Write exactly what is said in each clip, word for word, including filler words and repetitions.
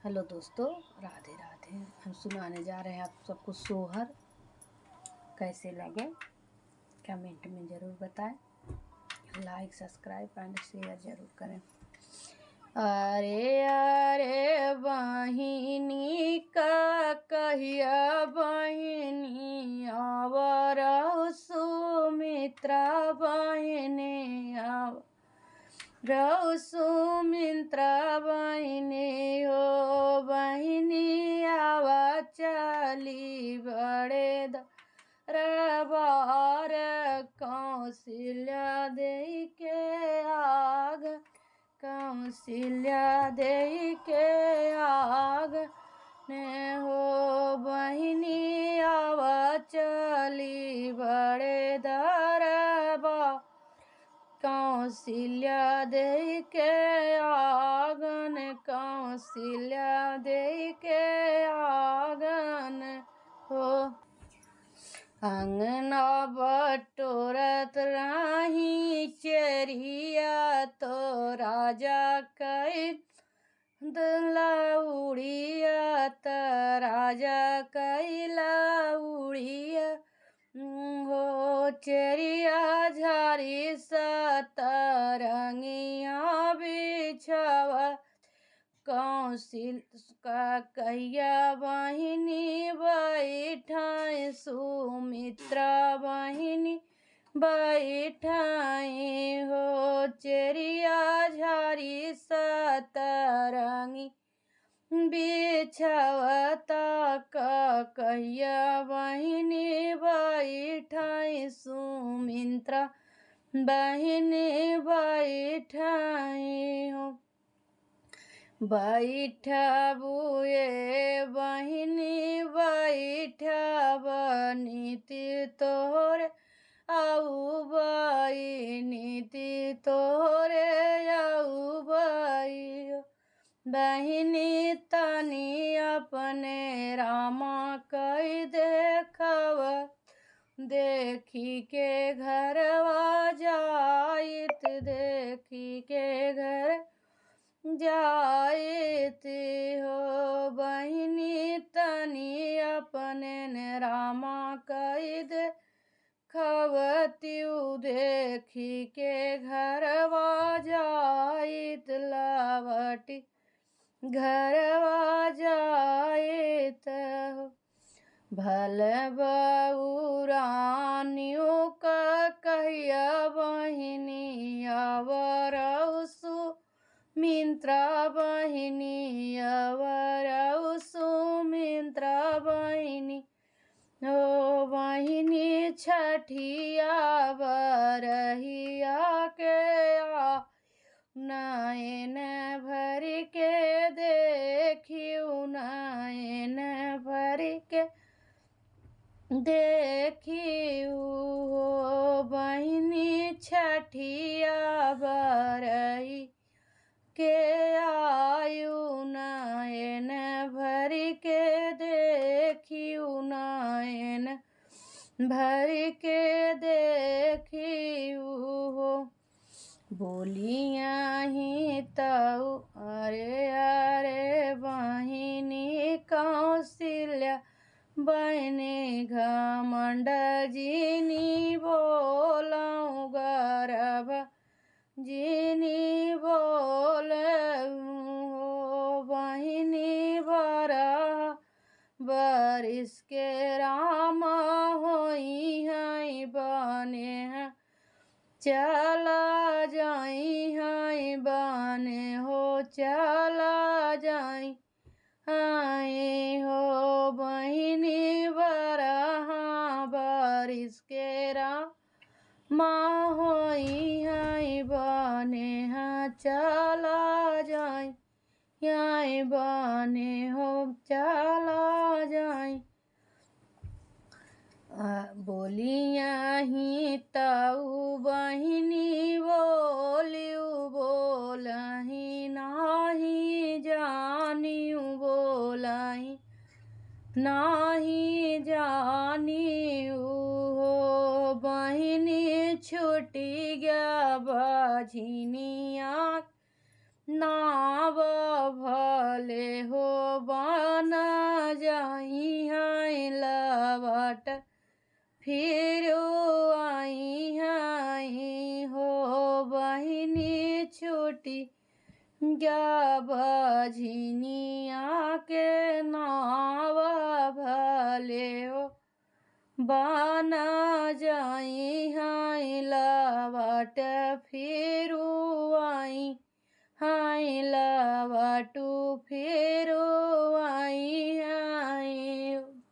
हेलो दोस्तों, राधे राधे। हम सुनाने जा रहे हैं आप सबको सोहर। कैसे लगे, कमेंट में ज़रूर बताएं। लाइक, सब्सक्राइब एंड शेयर ज़रूर करें। अरे अरे बहिनी, का कहिया बहिनी, आवा रहो सुमित्रा बहिनी, आवा रहो सुमित्रा बहिनी हो, बहिनी आवा चली बड़े दरबार। कौशल्या देई के आग, कौशल्या देई के आग ने हो, बहिनी आवा चली बड़े दरबार। कौशल्या देई के आगन, कौशल्या देई के आगन हो। अंगना बटोरत रही चेरिया, तो राजा कई दला उड़िया, त राजा कइला उड़िया। हो चेरिया झारी सतरंगिया बिछावा, कौशिक का कहिया बहिनी बैठाई, सुमित्रा बहिनी बैठाई हो। चेरिया झारी सतरंगी बिछावा, त का कहिया बहिनी बैठाई, सुमित्रा बहिनी बैठाई हो। बैठबू ए बहिनी बैठब, नीति तोहरे आउबई, नीति तोहरे आउबई। बहिनी तनी अपने रामा कई देखब, देखी के घरवा जाइत, देखी के घर जाइत हो। बहिनी तनी अपने ने रामा कई देखबतिउ, देखी के घरवा जाइत, लवटी घरवा जाइत हो। भल बउरानियो का कहिया बहिनी, आवा रहो सुमित्रा बहिनी, आवा रहो सुमित्रा बहिनी। ओ बहिनी छठिया बरहिया के आ, नयन भरि के देखिउ, नयन भरि के देखिउ हो। बहिनी छठिया बरही के आयु, नयन भरि के देखिउ, नयन भरि के देखिउ हो। बोलिया ही तउ अरे अरे बहिनी कौशल्या बहिनी, घमंड जिनी बोलउ, गर्भ जिनी बोलउ हो। बहिनी बरह बरिस के रामा होइहैं बने हैं, चला जाइहैं बने हो, चला जाइहैं हो। बहिनी बरह बरिस के रामा होइहैं बने हैं, चला जाइहैं बने हो, चला जाइहैं। आ, बोलिया ही तउ बहिनी बोलिउ बोलही, नाहीं जानिउ बोलही, नाहीं जानिउ हो। बहिनी छुटि गया बझिनिया नाव भले हो। झिनिया के नाव भले हो, बना जाई हैं लवट फिर आई, हैं लवट फिर आई हैं।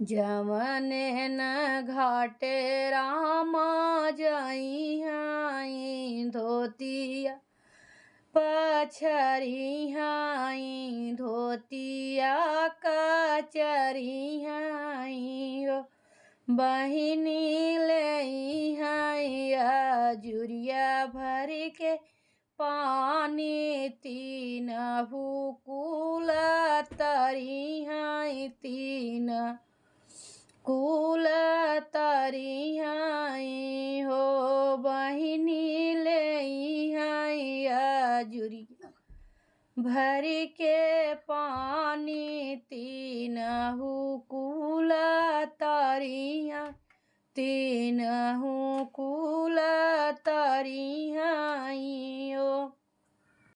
जमने न घाटे रामा जाई हैं धोतिया पछरी हैं, धोतिया कचरी हैं हो। बहिनी लेई हैं अजुरिया भरि के पानी, तीनहु कुल तरी हैं, तीन कुल तरी हैं हो। बहिनी लेई हैं अजुरिया भरि के पानी, तीनहु कुल तरी हैं, तीनहु कुल तरी हैं हो।